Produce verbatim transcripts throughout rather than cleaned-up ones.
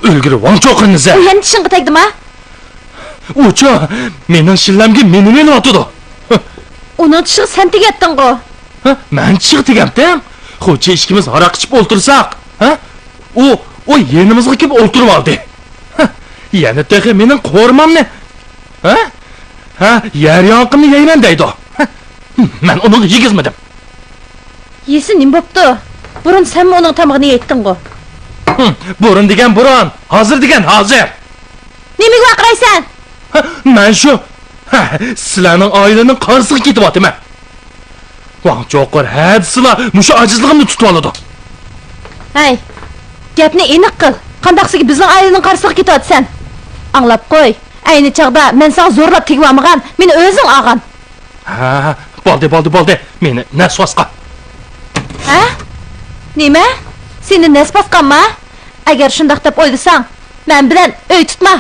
ئىلگىرى ۋاڭ چوقۇرنى ئىزدە. ئۇ يەنە چىشىڭغا تەگدىما؟ ئۇچۇ مېنىڭ شىللەمگە مېنى مېلىۋاتىدۇ. ئۇنىڭ چىشىغا سەن تېگەتتىڭغۇ؟ ھە، مەن چىشىغا تېگەمتىم؟ خوجا ئىككىمىز ھاراق ئىچىپ ئولتۇرساق، ھە؟ ئۇ، ئۇ يېنىمىزغا كېلىپ ئولتۇرۇۋالدى. ھە، يەنە تېخى مېنىڭ قورۇمامنى. ھە؟ ھە، يەر ياڭىقىمنى يەيمەن دەيدۇ. ھە، مەن ئۇنىڭغا يېگۈزمىدىم. يېسە نېمە بوپتۇ؟ بۇرۇن سەنمۇ ئۇنىڭ تامىقىنى يەيتتىڭغۇ؟ ھىم، بۇرۇن دېگەن بۇرۇن، ھازىر دېگەن ھازىر. نېمىگە ۋارقىرايسەن؟ ھە، مەن شۇ، ھە، سىلەرنىڭ ئائىلىنىڭ قارىسىغا كېتىۋاتىمەن. ۋاڭ چوقۇر ھەدىسىلا مۇشۇ ئاجىزلىقىمنى تۇتۇۋالىدۇ. ھەي، گەپنى ئېنىق قىل. قانداقسىگە بىزنىڭ ئائىلىنىڭ قارىسىغا كېتىۋاتىسەن؟ ئاڭلاپ قوي، ئەينى چاغدا مەن ساڭا زورلاپ تېگىۋالمىغان، مېنى ئۆزۈڭ ئالغان. ھە، بولدى، بولدى، بولدى. مېنى نەس باسقان. ھە؟ نېمە؟ سېنى نەس باسقانما؟ ئەگەر شۇنداق دەپ ئويلىساڭ، مەن بىلەن ئۆي تۇتما.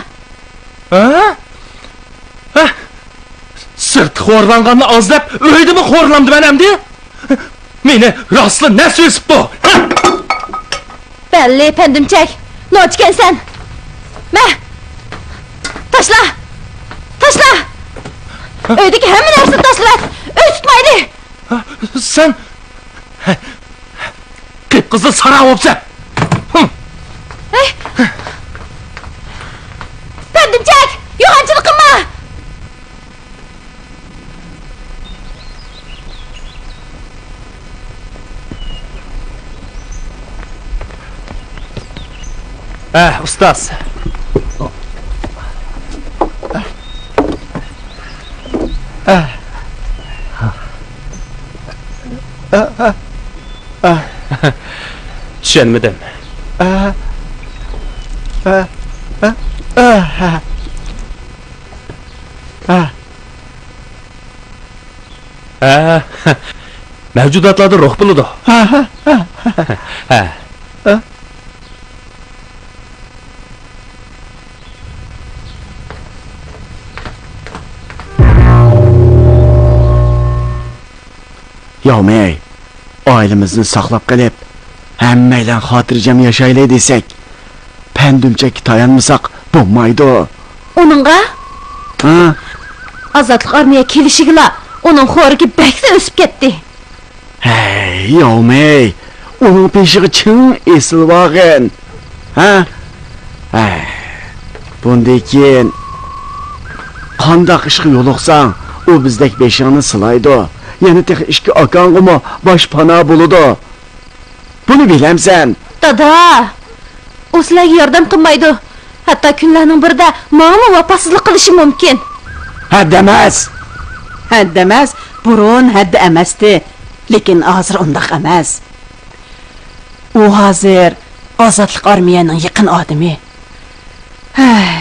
ھە؟ ھە؟ سىرتتا خورلانغاننى ئاز دەپ، ئۆيدىمۇ خورلامدىمەن ئەمدى؟ مېنى راستلا نەس بېسىپتۇ. ھە؟ بەللى، پەندىمچەك، نوچىكەنسەن. مە، تاشلا! تاشلا! ئۆيدىكى ھەممە نەرسىنى تاشلىۋەت! ئۆي تۇتمايلى! سەن قىپقىزىل ساراڭ بوپسەن! ھەي! پەندىمچەك، يوغانچىلىق قىلما! ھە، ئۇستاز. چۈشەنمىدىم. ھە، مەۋجۇداتلاردا روھ بولىدۇ. ھە. ياۋمېي، ئائىلىمىزنى ساقلاپ قېلىپ، ھەممەيلەن خاتىرجەم ياشايلى دېسەك، پەندۈمچەككە تايانمىساق بولمايدۇ. ئۇنىڭغا؟ ھە؟ ئازادلىق ئارمىيە كېلىشىگىلا ئۇنىڭ خورىكى بەكلا ئۆسۈپ كەتتى. ھەي، ياۋمېي، ئۇنىڭ بېشىغا چىڭ ئېسىلىۋالغىن. ھە؟ ھەي، بۇندىن كېيىن قانداق ئىشقا يولۇقساڭ، ئۇ بىزدەك بېشىڭنى سىلايدۇ. يەنە تېخى ئىككى ئاكاڭغىمۇ باشپانا بولىدۇ. بۇنى بىلەمسەن؟ دادا، ئۇ سىلەرگە ياردەم قىلمايدۇ. ھەتتا كۈنلەرنىڭ بىرىدە ماڭىمۇ ۋاپاسىزلىق قىلىشى مۇمكىن. ھەددى ئەمەس! ھەددى ئەمەس، بۇرۇن ھەددى ئەمەستى. لېكىن ھازىر ئۇنداق ئەمەس. ئۇ ھازىر ئازادلىق ئارمىيەنىڭ يېقىن ئادىمى. ھەي،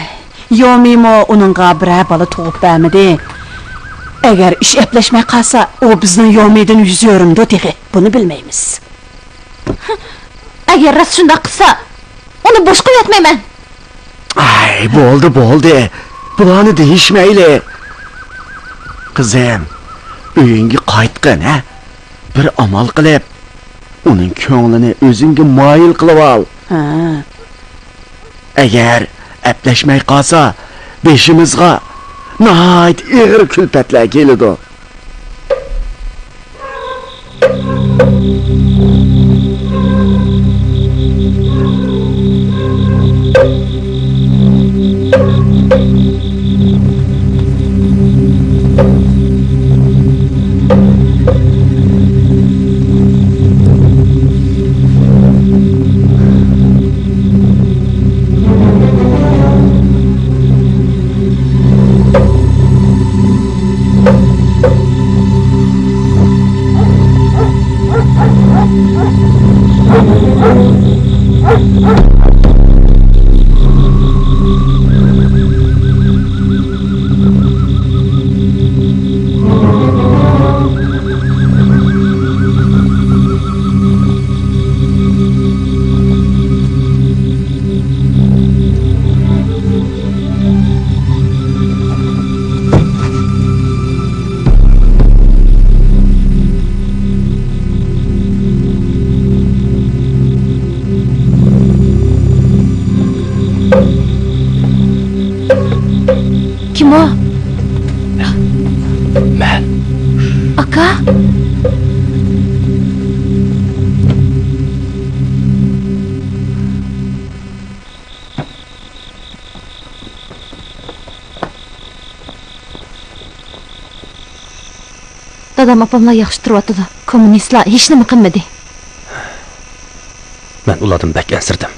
يومىمۇ ئۇنىڭغا بىرەر بالا تۇغۇپ بەرمىدى. ئەگەر ئىش ئەپلەشمەي قالسا، ئۇ بىزنىڭ يومىدىن يۈز ئۆرۈمدۇ تېخى، بۇنى بىلمەيمىز. ئەگەر راست شۇنداق قىلسا، ئۇنى بوش قويۇۋەتمەيمەن. ئاي، بولدى، بولدى. بۇلارنى دېيىشمەيلى. قىزىم، ئۆيۈڭگە قايتقىن، ھە؟ بىر ئامال قىلىپ، ئۇنىڭ كۆڭلىنى ئۆزۈڭگە مايىل قىلىۋال. ھە. ئەگەر ئەپلەشمەي قالسا، بېشىمىزغا ناھايىتى ئېغىر كۈلپەتلەر كېلىدۇ. مەن. ئاكا. دادام ئاپاملار ياخشى تۇرۇۋاتىدۇ. كوممۇنىستلار ھېچنېمە قىلمىدى. مەن ئۇلاردىن بەك ئەنسىرىدىم.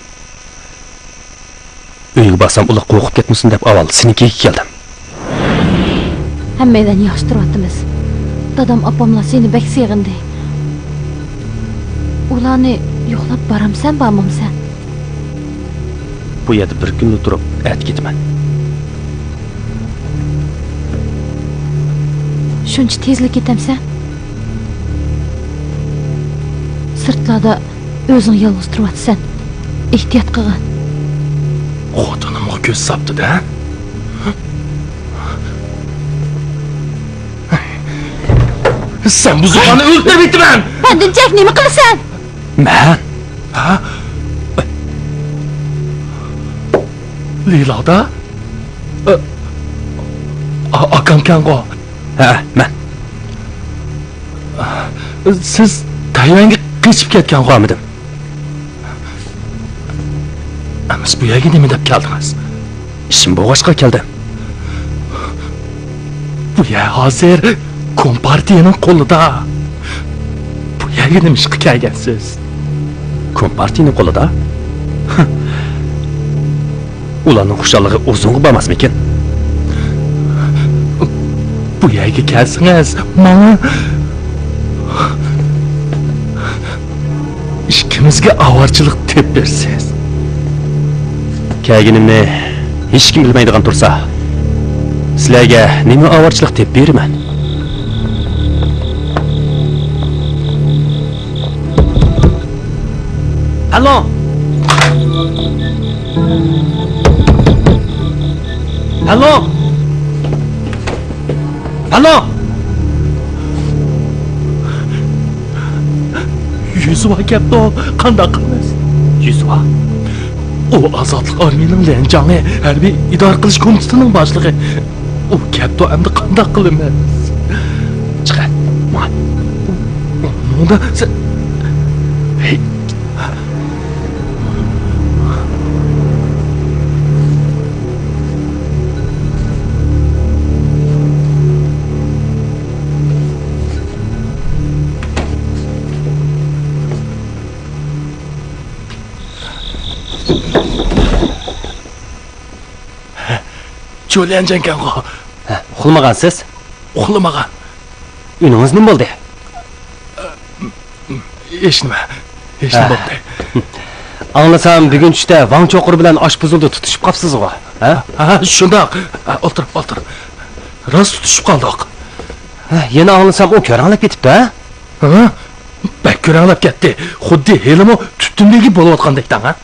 ئۆيگە بارسام، ئۇلار قورقۇپ كەتمىسۇن دەپ، ئاۋۋال سېنىڭكىگە كەلدىم. ھەممەيلەن ياخشى تۇرۇۋاتىمىز. دادام ئاپاملار سېنى بەك سېغىندى. ئۇلارنى يوقلاپ بارامسەن، بارمامسەن؟ بۇ يەردە بىر كۈنلا تۇرۇپ، ئەتە كېتىمەن. شۇنچە تېزلا كېتەمسەن؟ سىرتلاردا ئۆزۈڭ يالغۇز تۇرۇۋاتىسەن. ئېھتىيات قىلغىن. خوتۇنۇمغا كۆز ساپتىدە. سەن بۇزۇقلارنى ئۆلتۈرۈۋېتىمەن! مەندىن چەك نېمە قىلىسەن؟ مەن؟ ھە؟ لىلادا؟ ئا-، ئاكامكەنغۇ؟ ھە، مەن. سىز تەيۋەنگە قېچىپ كەتكەنغۇ؟ بارمىدىم. ئەمىسە بۇ يەرگە نېمە دەپ كەلدىڭىز؟ ئىشىم بولغاچقا كەلدىم. بۇ يەر ھازىر كومپارتىيەنىڭ قولىدا. بۇ يەرگە نېمە ئىشقا كەلگەنسىز؟ كومپارتىيەنىڭ قولىدا؟ ئۇلارنىڭ خۇشاللىقى ئۇزۇنغا بارماسمىكىن؟ بۇ يەرگە كەلسىڭىز، ماڭا ئىككىمىزگە ئاۋارىچىلىق تېپىپ بېرىسىز. كەلگىنىمنى ھېچكىم بىلمەيدىغان تۇرسا، سىلەرگە نېمە ئاۋارىچىلىق تېپىپ بېرىمەن؟ ھالو! ھالو! ھالو! يۈزۋا كەپتۇ، قانداق قىلىمىز؟ يۈزۋا؟ ئۇ ئازادلىق ئارمىيىنىڭ ليەنجاڭى، ھەربىي ئىدارە قىلىش كومىتېتىنىڭ باشلىقى. ئۇ كەپتۇ، ئەمدى قانداق قىلىمىز؟ چىقە، ماڭا. مۇندا سەن. ھېي. چوليەنجەنكەنغۇ؟ ھە، ئۇخلىمىغانسىز؟ ئۇخلىمىغان. ئۈنىڭىز نېمە بولدى؟ ھېچنېمە. ھېچنېمە ھە. بولمىدى. ئاڭلىسام، بۈگۈن چۈشتە ۋاڭ چوقۇر بىلەن ئاشپۇزۇلدا تۇتۇشۇپ قاپسىزغۇ، ھە؟ ھە، شۇنداق. ھە، ئولتۇر، ئولتۇر. راست تۇتۇشۇپ قالدۇق. ھە، يەنە ئاڭلىسام، ئۇ كۆرەڭلەپ كېتىپتۇ، ھە؟ ھە؟ بەك كۆرەڭلەپ كەتتى. خۇددى ھېلىمۇ تۈتۈن بېگى بولۇۋاتقاندەك دەڭ، ھە؟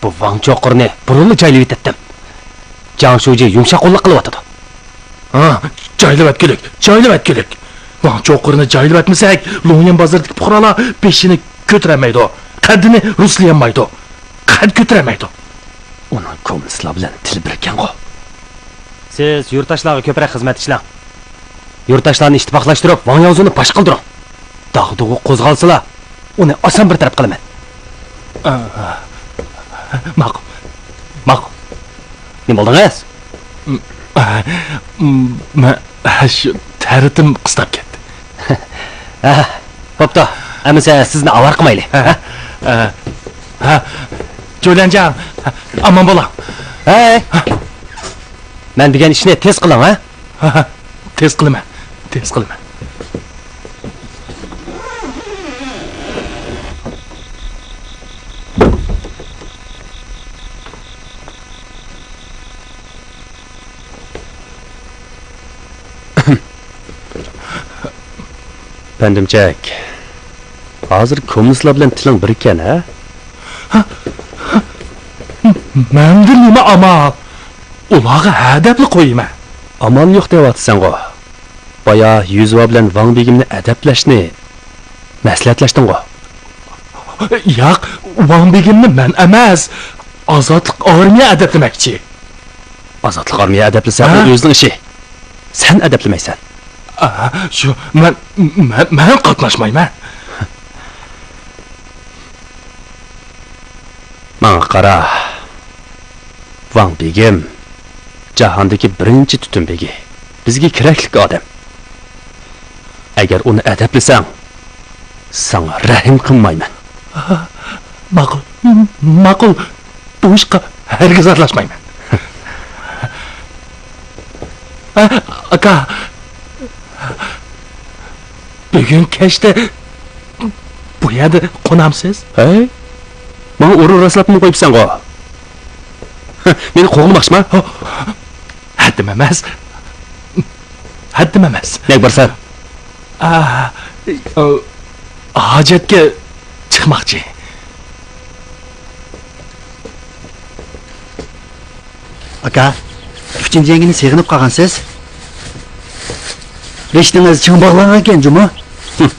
بۇ ۋاڭ چوقۇرنى بۇرۇنلا جايلىۋېتەتتىم. جاڭ شۇجى يۇمشاق قوللۇق قىلىۋاتىدۇ. ھا، جايلىۋەتكۈلۈك، جايلىۋەتكۈلۈك. ۋاڭ چوقۇرنى جايلىۋەتمىسەك، لوڭيەن بازىرىدىكى پۇقرالار بېشىنى كۆتۈرەلمەيدۇ، قەددىنى رۇسلىيالمايدۇ، قەد كۆتۈرەلمەيدۇ. ئۇنىڭ كوممۇنىستلار بىلەن تىلى بىركەنغۇ. سىز يۇرتداشلارغا كۆپرەك خىزمەت ئىشلەڭ. يۇرتداشلارنى ئىتتىپاقلاشتۇرۇپ، ۋاڭ ياۋزۇنى پاش قىلدۇرۇڭ. داغدۇغا قوزغالسىلا، ئۇنى ئاسان بىر تەرەپ قىلىمەن. ئا، ماقۇل. ماقۇل. نېمە بولدىڭىز؟ م-، م-، مەن، شۇ تەرىتىم قىستاپ كەتتى. ھە، بوپتۇ. ئەمىسە سىزنى ئاۋارە قىلمايلى. ھە، ھە؟ ھە، ھە. جوليەنجاڭ، ئامان بولۇڭ. ھەي! مەن دېگەن ئىشنى تېز قىلىڭ، ھە؟ ھە، ھە. تېز قىلىمەن، تېز قىلىمەن. پەندىمچەك، ھازىر كوممۇنىستلار بىلەن تىلىڭ بىر ئىكەن، ھە؟ مەندە نېمە ئامال؟ ئۇلارغا ھە دەپلا قويىمەن. ئامال يوق دەۋاتىسەنغۇ. بايا يۈزۋا بىلەن ۋاڭ بېگىمنى ئەدەپلەشنى مەسلىھەتلەشتىڭغۇ. ياق، ۋاڭ بېگىمنى مەن ئەمەس، ئازادلىق ئارمىيە ئەدەپلىمەكچى. ئازادلىق ئارمىيە ئەدەپلىسە، ھە؟ ئۇ ئۆزىنىڭ ئىشى. سەن ئەدەپلىمەيسەن. ئا، شۇ، مەن، مەن، مەن قاتناشمايمەن. ماڭا قارا، ۋاڭ بېگىم، جاھاندىكى بىرىنچى تۈتۈن بېگى، بىزگە كېرەكلىك ئادەم. ئەگەر ئۇنى ئەدەپلىسەڭ، ساڭا رەھىم قىلمايمەن. ماقۇل، ماقۇل. بۇ ئىشقا ھەرگىز ئارىلاشمايمەن. ئاكا، بۈگۈن كەچتە بۇ يەردە قونامسىز؟ ھەي، ماڭا ئورۇن راسلاپمۇ قويۇپسەنغۇ. مېنى قوغلىماقچىما؟ ھەددىم ئەمەس. ھەددىم ئەمەس. نەگە بارسەن؟ ئا، ئا، ھاجەتكە چىقماقچى. ئاكا، ئۈچىنچى يەڭگىنى سېغىنىپ قالغانسىز؟ رىشتىڭىز چىڭ باغلانغانكەن جۇمۇ؟ ھىم.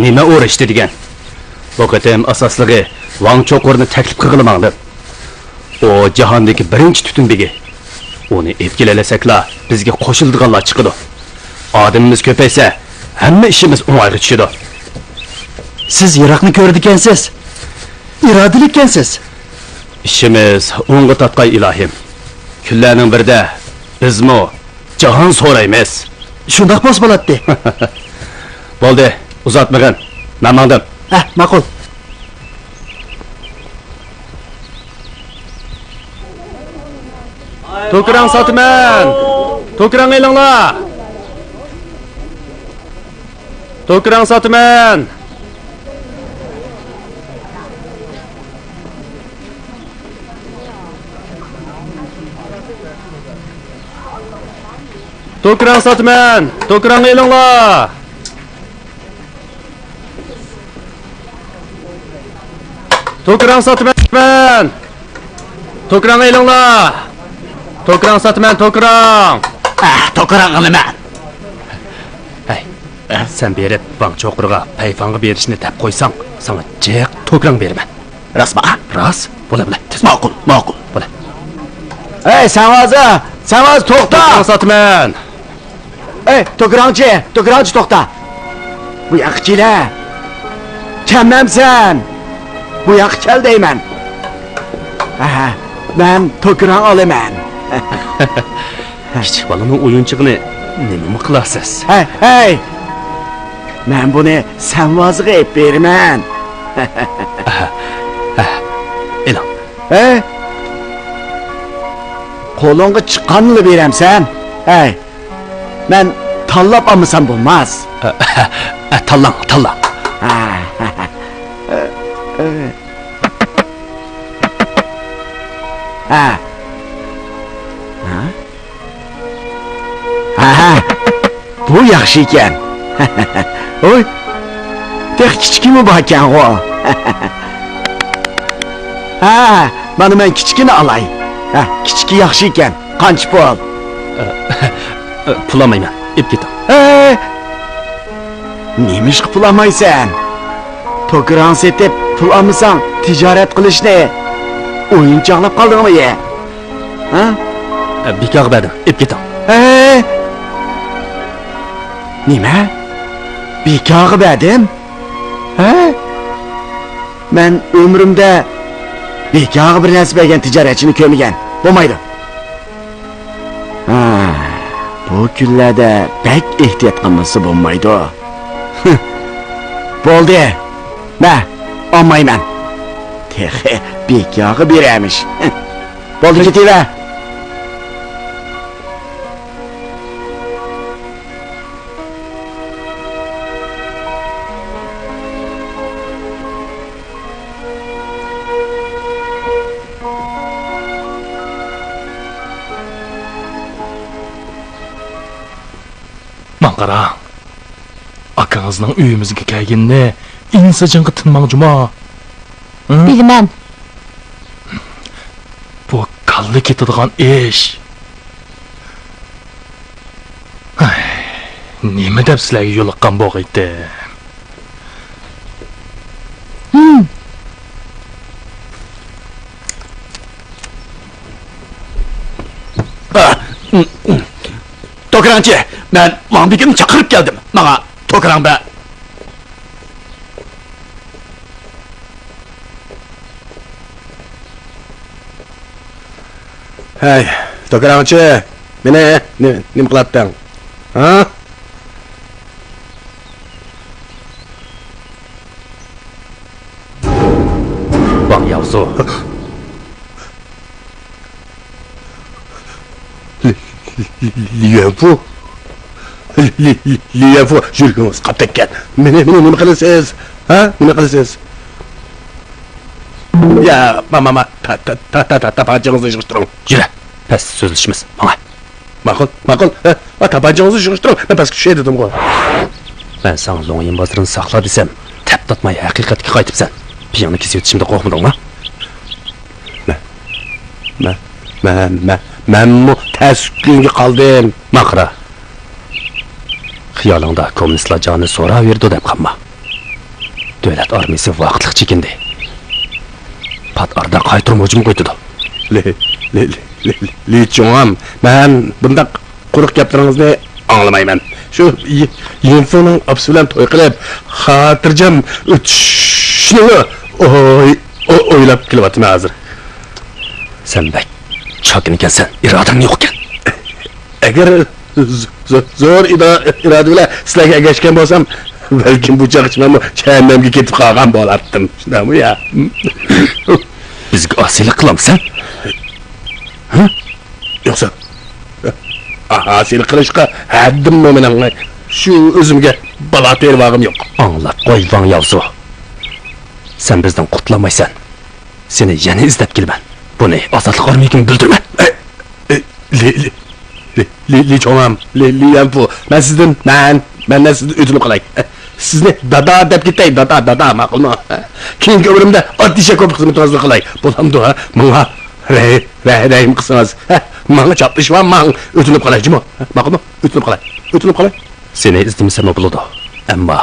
نېمە ئۇ رىشتە دېگەن؟ بۇ قېتىم ئاساسلىقى ۋاڭ چوقۇرنى تەكلىپ قىلغىلى ماڭدىم. ئۇ جاھاندىكى بىرىنچى تۈتۈن بېگى. ئۇنى ئېلىپ كېلەلىسەكلا، بىزگە قوشۇلىدىغانلار چىقىدۇ. ئادىمىمىز كۆپەيسە، ھەممە ئىشىمىز ئوڭايغا چۈشىدۇ. سىز يىراقنى كۆرىدىكەنسىز. ئىرادىلىككەنسىز. ئىشىمىز ئوڭغا تارتقاي، ئىلاھىم. كۈنلەرنىڭ بىرىدە بىزمۇ جاھان سورايمىز. شۇنداق بولسا بولاتتى. بولدى، ئۇزاتمىغىن. مەن ماڭدىم. ھە، ماقۇل. توكراڭ ساتىمەن! توكراڭ ئېلىڭلار! توكراڭ ساتىمەن! توكراڭ ساتىمەن! توكراڭ ئېلىڭلار! توكراڭ ساتىمەن! توكراڭ ئېلىڭلار! توكراڭ ساتىمەن، توكراڭ! ئەھ، توكراڭ ئالىمەن! ھەي، سەن بېرىپ ۋاڭ چوقۇرغا پەيفاڭغا بېرىشنى دەپ قويساڭ، ساڭا جىق توكراڭ بېرىمەن. راستمۇ؟ راست. بولە، بولە. تېز. ماقۇل، ماقۇل. بولە. ھەي، سەنۋازا! سەنۋازا، توختا! توكراڭ ساتىمەن! ئەي، توكراڭچى، توكراڭچى، توختا! بۇ ياققا كېلە! كەلمەمسەن! بۇ ياققا كەل دەيمەن! ئەھە، مەن توكراڭ ئالىمەن! كىچىك بالىنىڭ ئويۇنچۇقىنى نېمىمۇ قىلارسىز؟ ھەي، ھەي! مەن بۇنى سەنۋازىغا ئېلىپ بېرىمەن! ئەھە، ئەھە، ئېلىڭ. ھەي! قولۇڭغا چىققانلا بېرەمسەن؟ ھەي! مەن تاللاپ ئالمىسام بولماس. ئە، ئە، تاللاڭ، تاللاڭ. ھە، ھە، ھە. ھە. ھە؟ ھە، ھە. بۇ ياخشى ئىكەن. ھوي، تېخى كىچىكىمۇ باركەنغۇ. ھە، مانا مەن كىچىكىنى ئالاي. ھە، كىچىكى ياخشى ئىكەن. قانچە پۇل؟ ئە، ئە، پۇل ئالمايمەن. ئېلىپ كېتىڭ. ھەي! نېمىشقا پۇل ئالمايسەن؟ توكراڭ سېتىپ پۇل ئالمىساڭ، تىجارەت قىلىشنى ئويۇنچاقلاپ قالدىڭمۇ يە؟ ھە؟ ئە، بىكارغا بەردىم. ئېلىپ كېتىڭ. ھەي! نېمە؟ بىكارغا بەردىم؟ ھە؟ مەن ئۆمرۈمدە بىكارغا بىر نەرسە بەرگەن تىجارەتچىنى كۆرمىگەن. بولمايدۇ. ھا، بۇ كۈنلەردە بەك ئېھتىيات قىلمىسا بولمايدۇ. بولدى. مە، ئالمايمەن. تېخى بىكارغا بېرەرمىش. بولدى، كېتىۋەر. ماڭا قاراڭ. ئاكىڭىزنىڭ ئۆيىمىزگە كەلگىنىنى ئىنسىجىڭغا تىنماڭ جۇما. ھە؟ بىلىمەن. بۇ كاللا كېتىدىغان ئىش. ھەي، نېمە دەپ سىلەرگە يولۇققان بولغىيتتىم؟ ھىم. ئا، ھىم، ھىم. توكرا، ئەنچە، مەن ۋاڭ بېكىننى چاقىرىپ كەلدىم. ماڭا توكراڭ بەر. ھەي، توكراڭچى، مېنى نېمە، نېمە قىلاتتىڭ؟ ھا؟ ۋاڭ ياۋزۇ. لى، لى، لى، لى يۈەنفۇ. لى، لى، لى، لى يۈەنفۇ، يۈرىكىڭىز قاپ تەگكەن. مېنى، مېنى نېمە قىلىسىز؟ ھا؟ نېمە قىلىسىز؟ يا، ما، ما، ما، تا، تا، تاپانچىڭىزنى يىغىشتۇرۇڭ. يۈرە، پەس سۆزلىشىمىز. ماڭا. ماقۇل، ماقۇل. ھە، ھە، تاپانچىڭىزنى يىغىشتۇرۇڭ. مەن پەسكە چۈشەي دېدىمغۇ. مەن ساڭا لوڭيىن بازىرىنى ساقلا دېسەم، تەپ تارتماي ھەقىقەتكە قايتىپسەن. پىيىڭنى كېسىۋېتىشىمدىن قورقمىدىڭمۇ؟ مەن، مەن، مەن، مەن، مەنمۇ تەس كۈنگە قالدىم. ماقرا. خىيالىڭدا كوممۇنىستلار جانى سوراۋېرىدۇ دەپ قالما. دۆلەت ئارمىيىسى ۋاقىتلىق چېكىندى. پات ئارىدا قايتۇرما ھۇجۇم قويۇۋېتىدۇ. لى، لى، لى، لى، لى، لى چوڭام، مەن بۇنداق قۇرۇق گەپلىرىڭىزنى ئاڭلىمايمەن. شۇ يى-، يىنفۇنىڭ ئاپىسى بىلەن توي قىلىپ، خاتىرجەم ئۆتۈشنىلا ئوي-، ئو-، ئويلاپ كېلىۋاتىمەن ھازىر. سەن بەك چاكىنا ئىكەنسەن، ئىرادەڭ يوق ئىكەن. ئەگەر ز-، ز-، زور ئىدا-، ئىرادە بىلەن سىلەرگە ئەگەشكەن بولسام، بەلكىم بۇ چاغقىچە مەنمۇ جەھەننەمگە كېتىپ قالغان بولاتتىم. شۇنداقمۇ يا؟ بىزگە ئاسىيلىق قىلامسەن؟ ھە؟ يوقسا، ئا-، ئاسىيلىق قىلىشقا ھەددىممۇ مېنىڭ؟ شۇ ئۆزۈمگە بالا تېرىۋالغۇم يوق. ئاڭلاپ قوي، ۋاڭ ياۋزۇ. سەن بىزدىن قۇتۇلالمايسەن. سېنى يەنە ئىزدەپ كېلىمەن. بۇنى ئازادلىق ئارمىيىگىمۇ بىلدۈرىمەن. ئە، ئە، لى، لى، لى، لى، لى چوڭام، لى، لى يەنفۇ. مەن سىزدىن، مەن، مەن، مەن سىزدىن ئۆتۈنۈپ قالاي. سىزنى دادا دەپ كېتەي، دادا، دادا، ماقۇلمۇ؟ كېيىنكى ئۆمرۈمدە ئاددىي شەكىل خىزمىتىڭىزنى قىلاي. بولامدۇ، ھە؟ ماڭا رەھ-، رەھ-، رەھىم قىلسىڭىز، ھە؟ ماڭا چاپلىشىۋالماڭ، ئۆتۈنۈپ قالاي، جۇمۇ. ماقۇلمۇ؟ ئۆتۈنۈپ قالاي. ئۆتۈنۈپ قالاي. سېنى ئىزدىمىسەممۇ بولىدۇ. ئەمما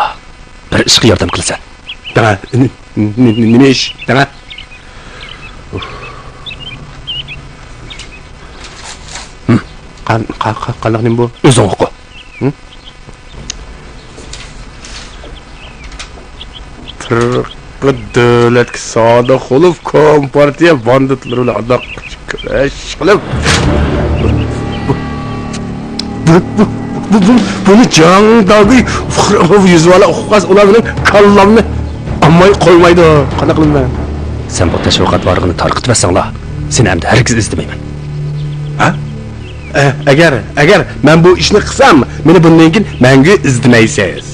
بىر ئىشقا ياردەم قىلىسەن. دەڭە، ن-، ن-، ن-، نېمە ئىش؟ دەڭە. ھىم. قان-، قا-، قا-، قانداق نېمە بۇ؟ ئۆزۈڭ ئوقۇ. ھىم؟ پىرقى دۆلەتكە سادىق بولۇپ، كومپارتىيە باندىتلىرى بىلەن ئاداققىچە كۈرەش قىلىپ، بۇ، بۇ، بۇ، بۇ، بۇ، بۇنى جاڭ داگۇي يۈزى بالا ئۇققاس، ئۇلار مېنىڭ كاللامنى ئالماي قويمايدۇ. قانداق قىلىمەن؟ سەن بۇ تەشۋىقات ۋارىقىنى تارقىتىۋەتسەڭلا، سېنى ئەمدى ھەرگىز ئىزدىمەيمەن. ھە؟ ئە، ئەگەر، ئەگەر مەن بۇ ئىشنى قىلسام، مېنى بۇندىن كېيىن مەڭگۈ ئىزدىمەيسىز.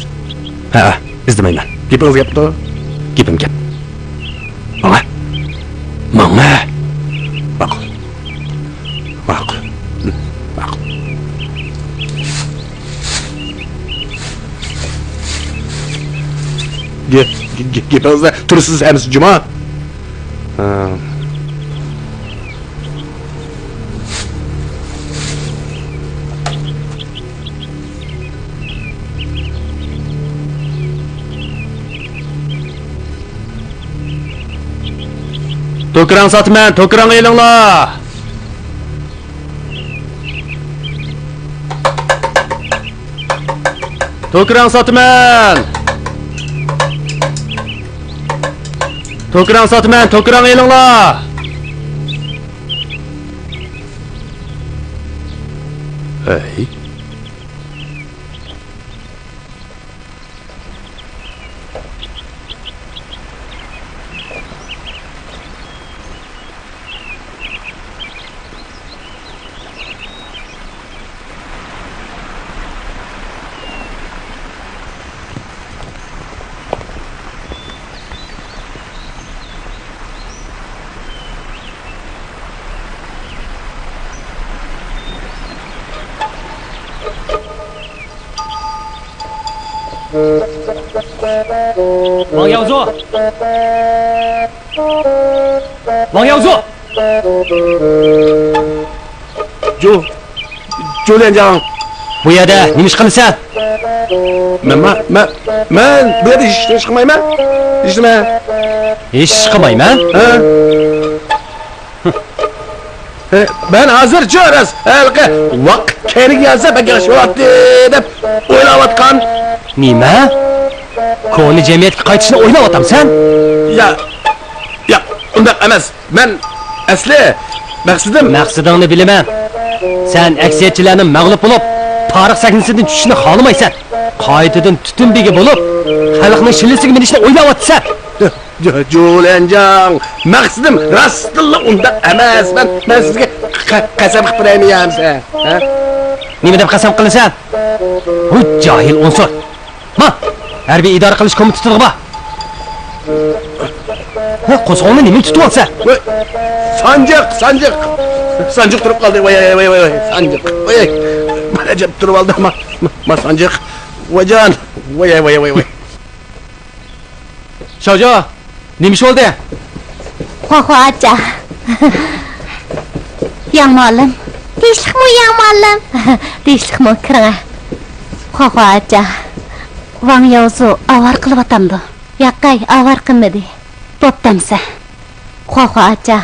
ھەئە، ئىزدىمەيمەن. گېپىڭىز گەپتۇ؟ گېپىم گەپ. ماڭا. ماڭا. ماقۇل. ماقۇل. ماقۇل. گە-، گە-، گە-، گېپىڭىزدە تۇرسىز ھەممىسى جۇما. ھە. توكراڭ ساتىمەن، توكراڭ ئېلىڭلار! توكراڭ ساتىمەن! توكراڭ ساتىمەن، توكراڭ ئېلىڭلار! ھەي. ۋاڭ ياۋزۇ! ۋاڭ ياۋزۇ! جۇ، جۇ ليەنجاڭ. بۇ يەردە نېمە ئىش قىلىسەن؟ مەن، مەن، مەن، مەن بۇ يەردە ھېچ، ھېچ قىلمايمەن. ھېچ نېمە. ھېچ ئىش قىلمايمەن؟ ھە. مەن ھازىرچۇ راست ھېلىقى ۋاق كەينىگە يانسا بەك ياخشى بولاتتى دەپ ئويلاۋاتقان. نېمە؟ كونا جەمئىيەتكە قايتىشنى ئويلاۋاتامسەن؟ يا، يا، ئۇنداق ئەمەس. مەن ئەسلى مەقسىتىم. مەقسىتىڭنى بىلىمەن. سەن ئەكسىيەتچىلەرنى مەغلۇپ بولۇپ، تارىخ سەھنىسىدىن چۈشۈشنى خالىمايسەن. قايتىدىن تۈتۈن بېگى بولۇپ، خەلقنىڭ شىللىسىگە مىنىشنى ئويلاۋاتىسەن. جۇ-، جۇليەنجاڭ، مەقسىتىم راستتىنلا ئۇنداق ئەمەس. مەن، مەن سىزگە قە-، قەسەم قىلىپ بېرەيمۇ يا ئەمسە؟ ھە؟ نېمە دەپ قەسەم قىلىسەن؟ ھۇ، جاھىل ئۇنسۇر! ما، ھەربىي ئىدارە قىلىش كومىتېتىغا بار. ھە، قورسىقىڭنى نېمە تۇتۇۋالسا؟ ۋاي، سانجىق، سانجىق! سانجىق تۇرۇپ قالدى. ۋاي، ۋاي، ۋاي، ۋاي، ۋاي، سانجىق. ۋاي، بىر ئەجەب تۇرۇپ ئالدى. ما، ما، ما سانجىق. ۋايجان! ۋاي، ۋاي، ۋاي، ۋاي. شاۋجو، نېمە ئىش بولدى؟ خۇاخۇا ئاچا. ياڭ مۇئەللىم. تىنچلىقمۇ ياڭ مۇئەللىم؟ تىنچلىقمۇ، كىرىڭە. خۇاخۇا ئاچا، ۋاڭ ياۋزۇ ئاۋارە قىلىۋاتامدۇ؟ ياقەي، ئاۋارە قىلمىدى. بوپتۇ ئەمسە. خۇاخۇا ئاچا،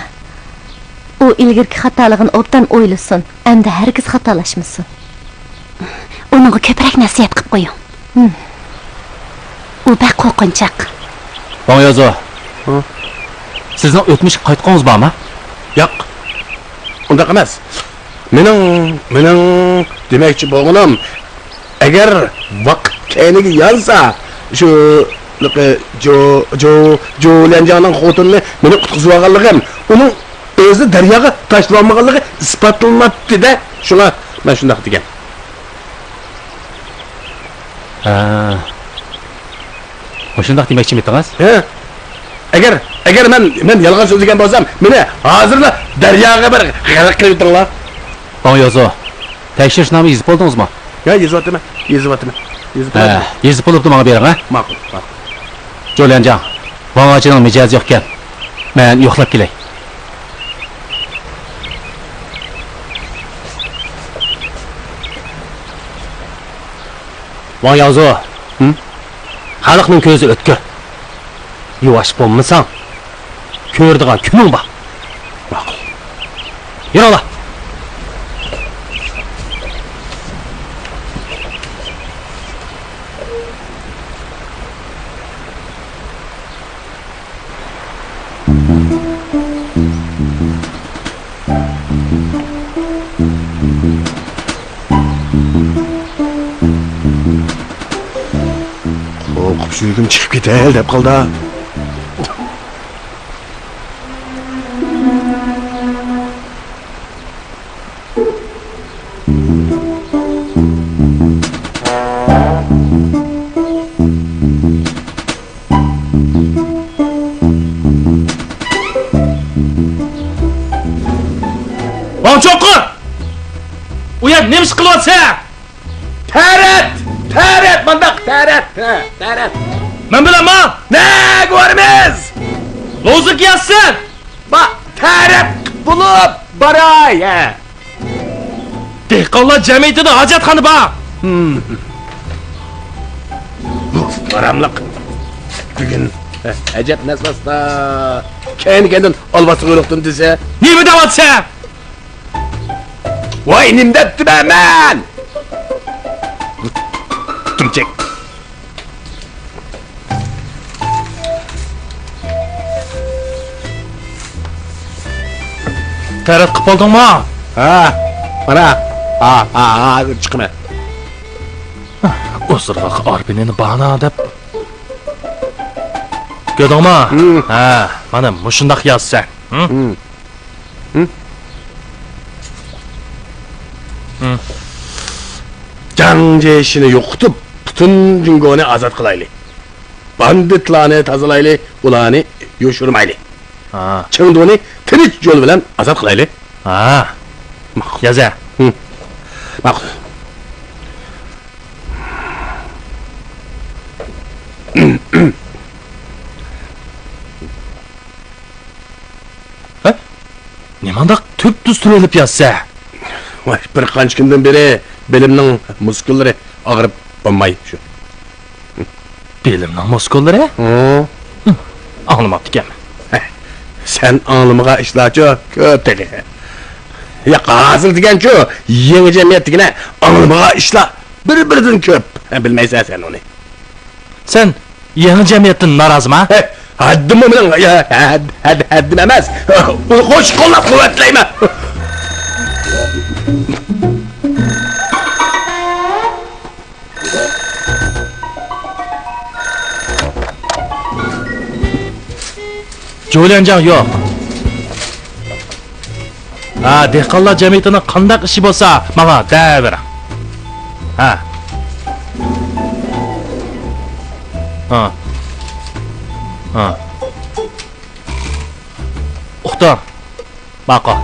ئۇ ئىلگىرىكى خاتالىقىنى ئوبدان ئويلىسۇن، ئەمدى ھەرگىز خاتالاشمىسۇن. ئۇنىڭغا كۆپرەك نەسىھەت قىپ قويۇڭ. ھىم. ئۇ بەك قورقۇنچاق. ۋاڭ يازۇ. ھە؟ سىزنىڭ ئۆتمۈشكە قايتقۇڭىز بارمۇ؟ ياق. ئۇنداق ئەمەس. مېنىڭ، مېنىڭ دېمەكچى بولغىنىم، ئەگەر ۋاق كەينىگە يانسا، شۇ، جو، جو، جۇليەنجاڭنىڭ خوتۇنىنى مېنىڭ قۇتقۇزۇۋالغانلىقىم، ئۇنىڭ ئۆزىنى دەرياغا تاشلىۋالمىغانلىقى ئىسپاتلىناتتى-دە، شۇڭا مەن شۇنداق دېگەن. ھە. مۇشۇنداق دېمەكچىمىدىڭىز؟ ھە. ئەگەر، ئەگەر مەن، مەن يالغان سۆزلىگەن بولسام، مېنى ھازىرلا دەرياغا بىر غەرق قىلىۋېتىڭلار. ۋاڭ يازۇ، تەكشۈرۈشنامە يېزىپ بولدىڭىزمۇ؟ ھە، يېزىۋاتىمەن، يېزىۋاتىمەن، يېزىپ ھە، بولدۇم. يېزىپ بولۇپلا ماڭا بېرىڭ، ھە؟ ماقۇل، ماقۇل. جوليەنجاڭ، ۋاڭ ئاچىنىڭ مىجەزى يوقكەن. مەن يوقلاپ كېلەي. ۋاڭ ياڭزۇ. ھىم؟ خەلقنىڭ كۆزى ئۆتكۈر. يۇۋاش بولمىساڭ، كۆرىدىغان كۈنۈڭ بار. ماقۇل. يۈرۈڭلار. قورقۇپ يۈرگۈم چىقىپ كېتەي دەپ قالدى. ۋاڭ چوققا! ئۇ يەردە نېمە ئىش قىلىۋاتىسەن؟ تەرەت! تەرەت! مانداق تەرەت! ھە، تەرەت! مەن بىلەن ماڭ! نەگە بارىمىز؟ لوزۇنكا يازسىن! با، تەرەت بولۇپ باراي، ھە! دېھقانلار جەمئىيىتىدە ھاجەتخانا بار! ھىم. بۇ ئاراملىق. بۈگۈن ئەجەب نەسۋاستا. كەينى-كەينىدىن ئالۋاستىغا يولۇقتۇم دېسە. نېمە دەۋاتىسەن؟ ۋاي، نېمە دەپتىمەن مەن؟ تۇمچەك. تەرەت قىپ بولدۇڭمۇ؟ ھە، مانا. ھا، ھا، ھازىر چىقىمەن. ئوسۇرغاق ئارپىنىنى بانا دەپ. كۆردۈڭمۇ؟ ھىم. ھە، مانا مۇشۇنداق يازىسەن. ھىم؟ ھىم. ھىم. ھىم. جاڭ جيېشىنى يوقىتىپ، پۈتۈن جۇڭگونى ئازاد قىلايلى. باندىتلارنى تازىلايلى، ئۇلارنى يوشۇرمايلى. ھا. چېڭدۇنى تىنچ يول بىلەن ئازاد قىلايلى. ھا. ماقۇل. يازە. ھىم. ماقۇل. ھە؟ نېمانداق تۈپتۈز تۈرۈلۈپ يازسا؟ ۋاي، بىر قانچە كۈندىن بېرى بېلىمنىڭ مۇسكۇللىرى ئاغرىپ بولماي شۇ. بېلىمنىڭ مۇسكۇللىرى؟ ھە. ھىم، ئاڭلىماپتىكەنمەن. ھە، سەن ئاڭلىمىغان ئىشلارچۇ كۆپ تېخى. ياق، ھازىر دېگەنچۇ، يېڭى جەمئىيەت دېگىنە ئاڭلىمىغان ئىشلار بىر-بىرىدىن كۆپ. ھە، بىلمەيسەن سەن ئۇنى. سەن يېڭى جەمئىيەتتىن نارازىما؟ ھە، ھەددىمۇ مېنىڭ، ھە، ھەد-، ھەد-، ھەددىم ئەمەس. قوش قوللاپ قۇۋۋەتلەيمەن. جۇليەنجاڭ يوق. ھە، دېھقانلار جەمئىيىتىنىڭ قانداق ئىشى بولسا، ماڭا دەۋېرىڭ. ھە. ھە. ھە. ئۇقتۇم. ماقۇل.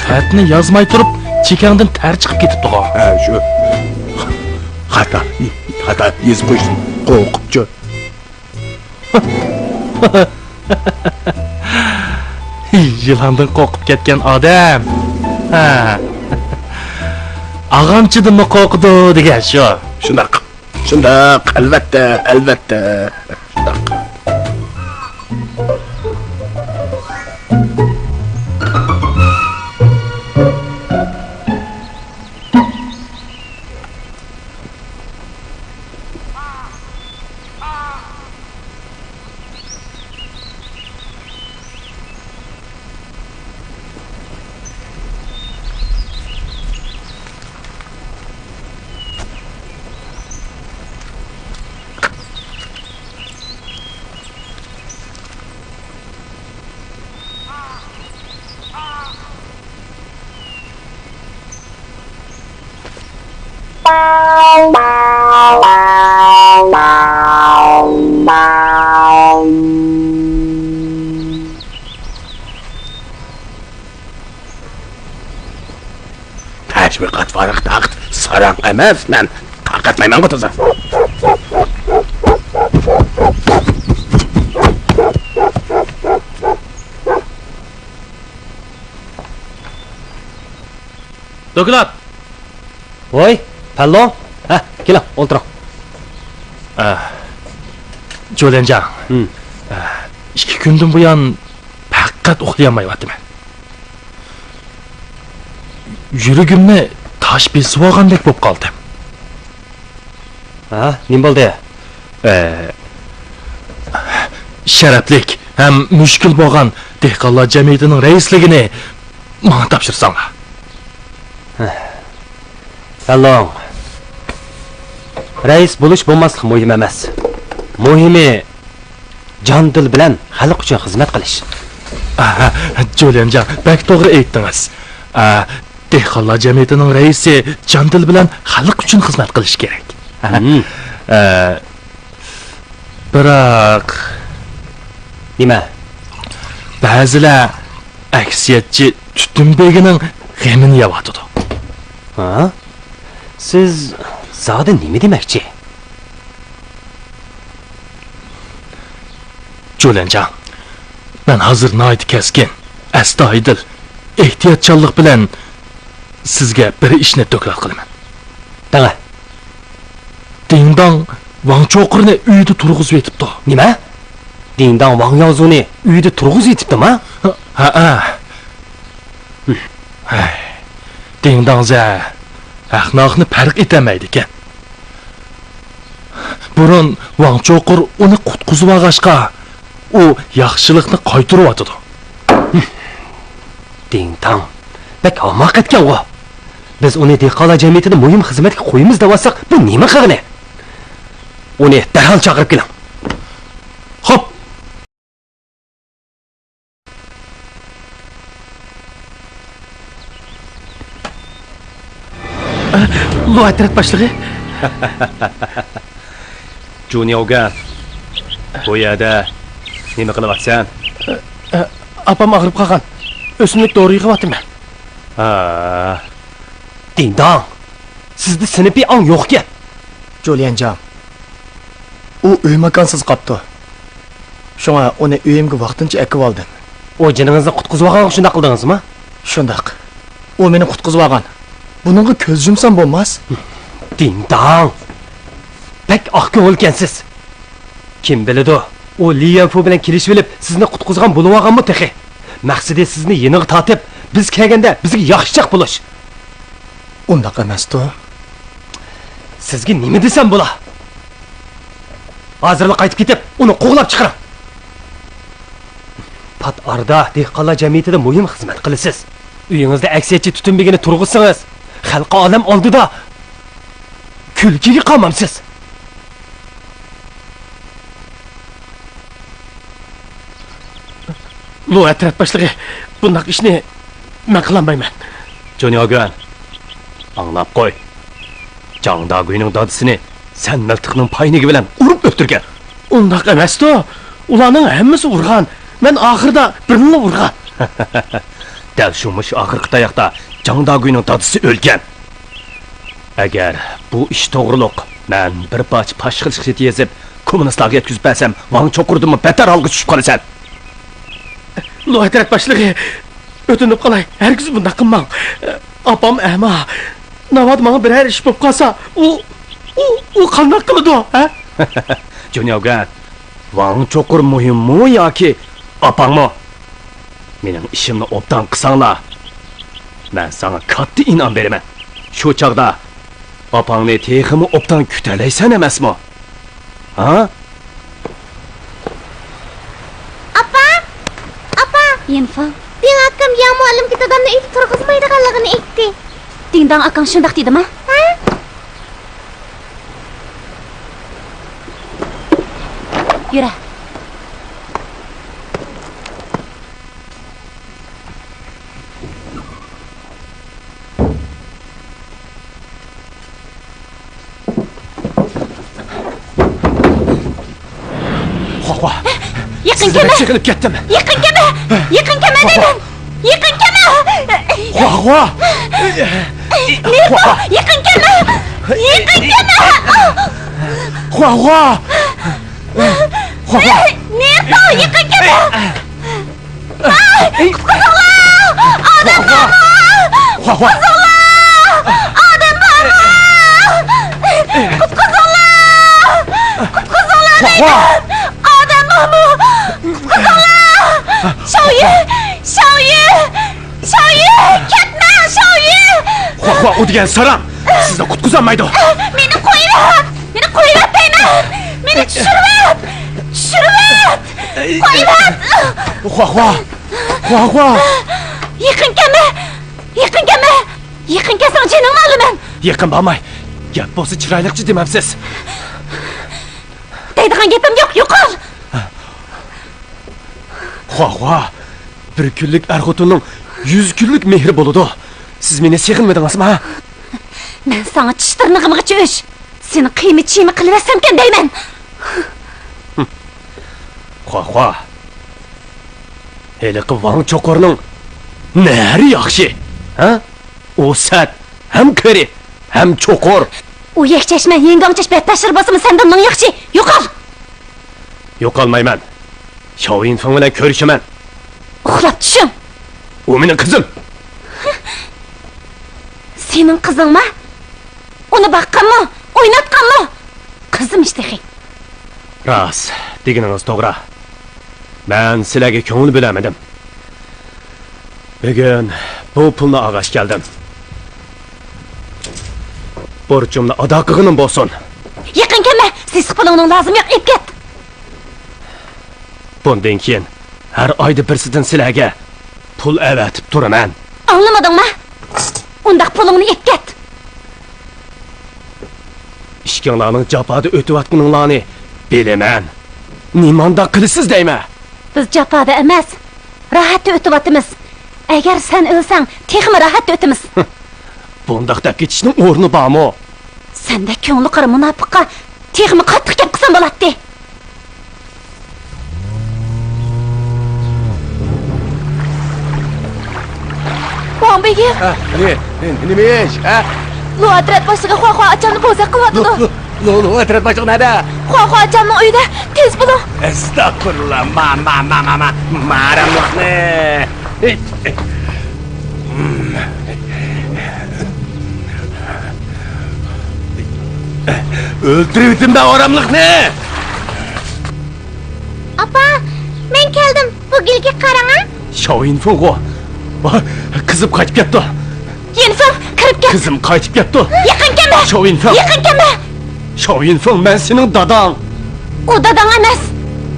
خەتنى يازماي تۇرۇپ، چېكەڭدىن تەر چىقىپ كېتىپتىغۇ. ھە، شۇ. خاتا، خاتا يېزىپ قويسۇن، قورقۇپچۇ. يىلاندىن قورقۇپ كەتكەن ئادەم. ھە. ئاغامچىدىنمۇ قورقىدۇ دېگەن شۇ. شۇنداق. شۇنداق، ئەلۋەتتە، ئەلۋەتتە. شۇنداق. تەشۋىقات ۋاراق-تاقىت ساراڭ ئەمەس، مەن تارقاتمايمەنغۇ تازا. دوكلات! ۋوي، پەللو! ھە، كېلىڭ، ئولتۇرۇڭ. ئە، جوليەنجاڭ. ھىم. ئە، ئىككى كۈندىن بۇيان پەقەت ئۇخلىيالمايۋاتىمەن. يۈرىكىمنى تاش بېسىۋالغاندەك بولۇپ قالدىم. ھە، نېمە بولدى؟ ئە، شەرەپلىك ھەم مۈشكۈل بولغان دېھقانلار جەمئىيىتىنىڭ رەئىسلىكىنى ماڭا تاپشۇرساڭلار. پەللوڭ، رەئىس بولۇش بولماسلىق مۇھىم ئەمەس. مۇھىمى، جان-دىل بىلەن خەلق ئۈچۈن خىزمەت قىلىش. ئاھا، جوليەنجاڭ، بەك توغرا ئېيتتىڭىز. ئا، دېھقانلار جەمئىيىتىنىڭ رەئىسى جان-دىل بىلەن خەلق ئۈچۈن خىزمەت قىلىشى كېرەك. ھىم. ئا، بىراق. نېمە؟ بەزىلەر ئەكسىيەتچى تۈتۈن بېگىنىڭ غېمىنى يەۋاتىدۇ. ھا؟ سىز زادى نېمە دېمەكچى؟ جوليەنجاڭ، مەن ھازىر ناھايىتى كەسكىن، ئەستايىدىل، ئېھتىياتچانلىق بىلەن سىزگە بىر ئىشنى دوكلات قىلىمەن. دەڭە. دىڭداڭ ۋاڭ چوقۇرنى ئۆيىدە تۇرغۇزۇۋېتىپتۇ. نېمە؟ دىڭداڭ ۋاڭ ياۋزۇنى ئۆيىدە تۇرغۇزۇۋېتىپتىما؟ ھە، ھە. ھەي، دىڭداڭزە ھەق-ناھەقنى پەرق ئېتەلمەيدىكەن. بۇرۇن ۋاڭ چوقۇر ئۇنى قۇتقۇزۇۋالغاچقا، ئۇ ياخشىلىقنى قايتۇرۇۋاتىدۇ. دىڭداڭ بەك ھاماقەتكەنغۇ. بىز ئۇنى دېھقانلار جەمئىيىتىدە مۇھىم خىزمەتكە قويىمىز دەۋاتساق، بۇ نېمە قىلغىنى؟ ئۇنى دەرھال چاقىرىپ كېلىڭ. خوپ. لۇئەترەت باشلىقى. جۇنياۋگەن، بۇ يەردە نېمە قىلىۋاتىسەن؟ ئاپام ئاغرىپ قالغان. ئۆسۈملۈك دورا يىغىۋاتىمەن. ھا. دىنداڭ، سىزدە سىنىپىي ئاڭ يوقكەن. جوليەنجاڭ، ئۇ ئۆي ماكانسىز قاپتۇ. شۇڭا ئۇنى ئۆيۈمگە ۋاقتىنچە ئەكىۋالدىم. ئۇ جېنىڭىزنى قۇتقۇزۇۋالغانغا شۇنداق قىلدىڭىزمۇ؟ شۇنداق. ئۇ مېنى قۇتقۇزۇۋالغان. بۇنىڭغا كۆز يۇمسام بولماس؟ دىڭداڭ! بەك ئاق كۆڭۈلكەنسىز. كىم بىلىدۇ، ئۇ لى يۈەنفۇ بىلەن كېلىشىۋېلىپ، سىزنى قۇتقۇزغان بولۇۋالغانمۇ تېخى؟ مەقسىتى سىزنى يېنىغا تارتىپ، بىز كەلگەندە بىزگە ياخشىچاق بولۇش. ئۇنداق ئەمەستۇ؟ سىزگە نېمە دېسەم بولا؟ ھازىرلا قايتىپ كېتىپ، ئۇنى قوغلاپ چىقىرىڭ. پات ئارىدا دېھقانلار جەمئىيىتىدە مۇھىم خىزمەت قىلىسىز. ئۆيىڭىزدە ئەكسىيەتچى تۈتۈن بېگىنى تۇرغۇزسىڭىز، خەلقى ئالەم ئالدىدا كۈلكىگە قامامسىز. لۇ ئەترەت باشلىقى، بۇنداق ئىشنى مەن قىلالمايمەن. جۇنياگۈەن، ئاڭلاپ قوي. جاڭ داگۈينىڭ دادىسىنى سەن مىلتىقنىڭ پاينىگى بىلەن ئۇرۇپ ئۆلتۈرگەن. ئۇنداق ئەمەستۇ. ئۇلارنىڭ ھەممىسى ئۇرغان. مەن ئاخىرىدا بىرىنىلا ئۇرغان. دەل شۇ مۇشۇ ئاخىرقى تاياقتا جاڭ داگۈينىڭ دادىسى ئۆلگەن. ئەگەر بۇ ئىش توغرۇلۇق مەن بىر پارچە پاش قىلىش خېتى يېزىپ، كوممۇنىستلارغا يەتكۈزۈپ بەرسەم، ۋاڭ چوقۇردىنمۇ بەتتەر ھالغا چۈشۈپ قالىسەن. لۇ ئەترەت باشلىقى، ئۆتۈنۈپ قالاي، ھەرگىز بۇنداق قىلماڭ. ئاپام ئەما. ناۋادا ماڭا بىرەر ئىش بولۇپ قالسا، ئۇ، ئۇ، ئۇ قانداق قىلىدۇ، ھە؟ جۇنياۋگەن، ۋاڭ چوقۇر مۇھىممۇ ياكى ئاپاڭمۇ؟ مېنىڭ ئىشىمنى ئوبدان قىلساڭلار، مەن ساڭا كاتتا ئىنئام بېرىمەن. شۇ چاغدا ئاپاڭنى تېخىمۇ ئوبدان كۈتەلەيسەن ئەمەسمۇ؟ ھا؟ ئاپا! ئاپا! يىنفېڭ. دىڭ ئاكام ياڭ مۇئەللىمگە دادامنى ئۆيدە تۇرغۇزمايدىغانلىقىنى ئېيتتى. دىڭداڭ ئاكاڭ شۇنداق دېدىما؟ ھە؟ يۈرە. خۇاخۇا. يېقىن كەلمە. سىزنى چېقىلىپ كەتتىم. يېقىن كەلمە. يېقىن كەلمە دەيمەن. يېقىن كەلمە. خۇاخۇا. نېرتو، يېقىن كەلمە. يېقىن كەلمە. خۇاخۇا. خۇاخۇا. نېرتو، يېقىن كەلمە. ئاي، قۇتقۇزۇڭلار! ئادەم بارمۇ؟ خۇاخۇا! قۇتقۇزۇڭلار! ئادەم بارمۇ؟ قۇتقۇزۇڭلار! قۇتقۇزۇڭلار دەيمەن! ئادەم بارمۇ؟ قۇتقۇزۇڭلار! شاۋيۈ! شاۋيۈ! شاۋيۈ! كەتمە، شاۋيۈ! خۇاخۇا، ئۇ دېگەن ساراڭ سىزنى قۇتقۇزالمايدۇ! مېنى قويۇۋەت! مېنى قويۇۋەت دەيمەن! مېنى چۈشۈرۈۋەت! چۈشۈرۈۋەت! قويۇۋەت! خۇاخۇا! خۇاخۇا! يېقىن كەلمە! يېقىن كەلمە! يېقىن كەلسەڭ جېنىڭنى ئالىمەن! يېقىن بارماي، گەپ بولسا چىرايلىقچە دېمەمسىز! دەيدىغان گېپىم يوق، يوقال! خۇاخۇا! بىر كۈنلۈك ئەر-خوتۇننىڭ يۈز كۈنلۈك مېھرى بولىدۇ. سىز مېنى سېغىنمىدىڭىزمۇ، ھە؟ مەن ساڭا چىش تىرنىغىمغىچە ئۆچ. سېنى قىيما-چىيما قىلىۋەتسەمكەن دەيمەن. خۇاخۇا، ھېلىقى ۋاڭ چوقۇرنىڭ نەرى ياخشى، ھە؟ ئۇ سەت، ھەم قېرى، ھەم چوقۇر. ئۇ يەكچەشمە، يىڭگاڭچەش بەتبەشىر بولسىمۇ سەندىن مىڭ ياخشى. يوقال! يوقالمايمەن. شاۋ يىنفېڭ بىلەن كۆرۈشىمەن. ئۇخلاپ چۈشۈڭ. ئۇ مېنىڭ قىزىم. سېنىڭ قىزىڭما؟ ئۇنى باققانمۇ؟ ئويناتقانمۇ؟ قىزىمىش تېخى. راست، دېگىنىڭىز توغرا. مەن سىلەرگە كۆڭۈل بۆلەلمىدىم. بۈگۈن بۇ پۇلنى ئالغاچ كەلدىم. بۇرچۇمنى ئادا قىلغىنىم بولسۇن. يېقىن كەلمە! سېسىق پۇلۇڭنىڭ لازىمى يوق، ئېلىپ كەت! بۇندىن كېيىن ھەر ئايدا بىرسىدىن سىلەرگە پۇل ئەۋەتىپ تۇرىمەن. ئاڭلىمىدىڭما؟ ئۇنداق پۇلۇڭنى ئېلىپ كەت! ئىككىڭلارنىڭ جاپادا ئۆتۈۋاتقىنىڭلارنى بىلىمەن. نېمانداق قىلىسىز دەيمەن؟ بىز جاپادا ئەمەس، راھەتتە ئۆتۈۋاتىمىز. ئەگەر سەن ئۆلسەڭ، تېخىمۇ راھەتتە ئۆتىمىز. بۇنداق دەپ كېتىشنىڭ ئورنى بارمۇ؟ سەندەك كۆڭلى قارا مۇناپىققا تېخىمۇ قاتتىق گەپ قىلسام بولاتتى. ۋاڭ بېگى! ھە، نېمە، نېمە ئىش، ھە؟ لۇ ئەترەت باشلىقى خۇاخۇا ئاچامنى بوزەك قىلىۋاتىدۇ. لۇ، لۇ، لۇ، لۇ ئەترەت باشلىقى نەدە؟ خۇاخۇا ئاچامنىڭ ئۆيىدە. تېز بولۇڭ. ئەستەغپۇرۇللا، ما، ما، ما، ما، ما، ماراملىقنى. ئۆلتۈرۈۋېتىمدە ئاراملىقنى! ئاپا، مەن كەلدىم. بۇ گۈلگە قاراڭا. شاۋيىنفېڭغۇ. ۋاي، قىزىم قايتىپ كەپتۇ. يىنفېڭ، كىرىپ كەت. قىزىم قايتىپ كەپتۇ. يېقىن كەلمە. شاۋيىنفېڭ. يېقىن كەلمە. شاۋيىنفېڭ، مەن سېنىڭ داداڭ. ئۇ داداڭ ئەمەس.